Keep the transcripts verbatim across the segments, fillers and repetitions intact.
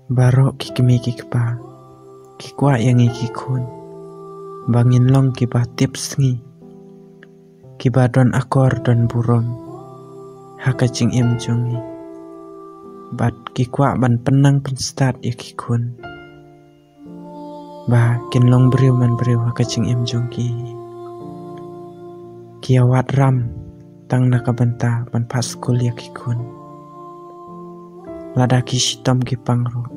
Baroh ki kmie ki kpa ki kwah ïa ngi ki khun ba ngin long kiba tipsngi, kiba don akor don burom ha ka jingim jong ngi. Bad ki kwah ban pynnang pynstad ïa ki khun ba kin long briew man briew ha ka jingim jong ki. Ki ïa wad ram tang na ka bynta ban phah skul ïa ki khun. Lada ki shitom ki pang ruh,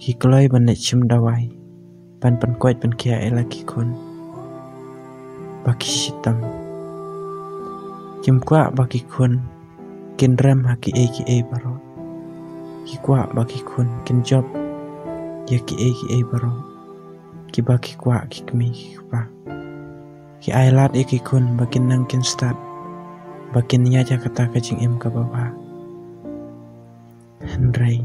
ki kloi ban leit shim dawai ban pynkoit pynkhiah ïa la ki khun ba ki shitom. Kim kwah ba ki khun kin rem ha kiei kiei baroh. Ki kwah ba ki khun kin jop ïa kiei kiei baroh kiba ki kwah ki kmie ki kpa. Ki ailad ïa ki khun ba kin nang kin stad, ba kin ïaid ha kata ka jingim kaba bha. Hynrei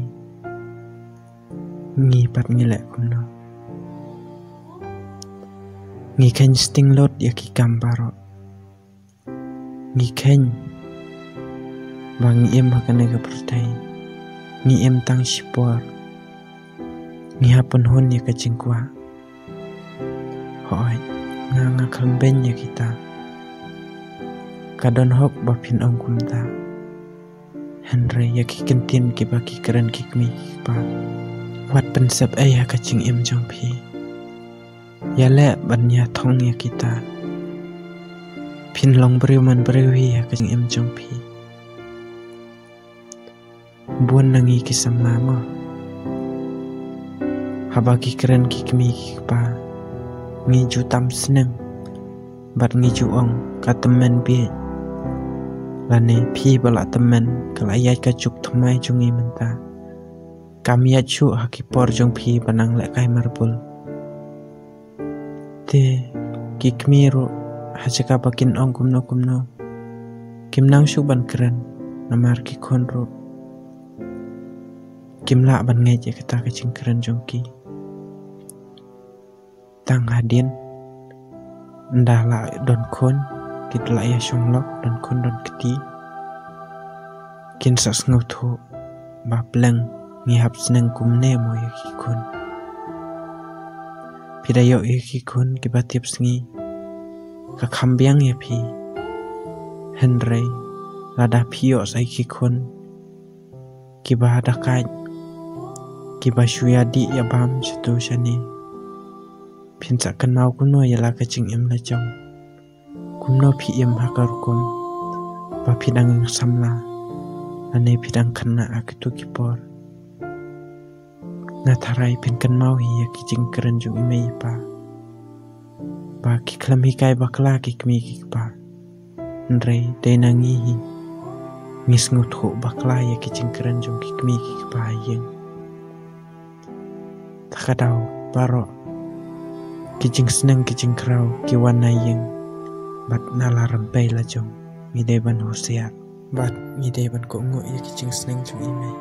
ngi pat ngi leh kumno? Ngi kheiñ sting lut ïa ki kam baroh. Ngi kheiñ ba ngi im ha kane ka pyrthei, ngi im tang shipor. Ngi hap pynhun ïa ka jingkwah. Hooid, nga nga khlem beiñ ïa kita. Ka don hok ba phin ong kumta. Hynrei ïa ki kyntien kiba ki kren ki kmie ki kpa, wat pynsep ei ha ka jingim jong phi. Ïaleh ban ïa thong ïa kita. Phin long briew man briew hi ha ka jingim jong phi. Bun na ngi ki samla mo, haba ki kren ki kmie ki kpa, ngi ju tam sneng bad ngi ju ong ka tymmen bieit. Lane phi ba la tymmen, ka la ïaid ka juk thymmai jong ngi mynta. Kam ïaid shuh ha ki por jong phi ba nang lehkai marbul. Te ki kmie ruh, ha jaka ba kin ong kumno kumno, kim nang shuh ban kren. Namar ki khun ruh kim lah ban ngeit ïa kata ka jingkren jong ki. Tang hadien, ynda la don khun, ki la ïa shong lok, don khun don kti, kin sa sngewthuh ba pleng ngi hap sneng kumne mo ïa ki khun. Phi da ïoh ïa ki khun kiba tipsngi, ka kham biang ïa phi. Hynrei lada phi ïoh sa ïa ki khun kiba da kait, kiba shu ïa dih ïa bam shatu shane, phin sa kynmaw kumno ïa la ka jingim la jong? Kumno phi im ha ka rukom ba phi dang ïing samla, lane phi dang khynnah ha kitu ki por? Nga tharai phin kynmaw hi ïa ki jingkren jong i mei i pa ba ki khlem hikai bakla ki kmie ki kpa. Hynrei dei na ngi hi, ngi sngewthuh bakla ïa ki jingkren jong ki kmie ki kpa ha ïing. Ta ka daw baroh ki jingsneng ki jingkhraw ki wan na ïing bad na la rympei la jong, ngi dei ban husiar bad ngi dei ban kohnguh ïa ki jingsneng jong i mei.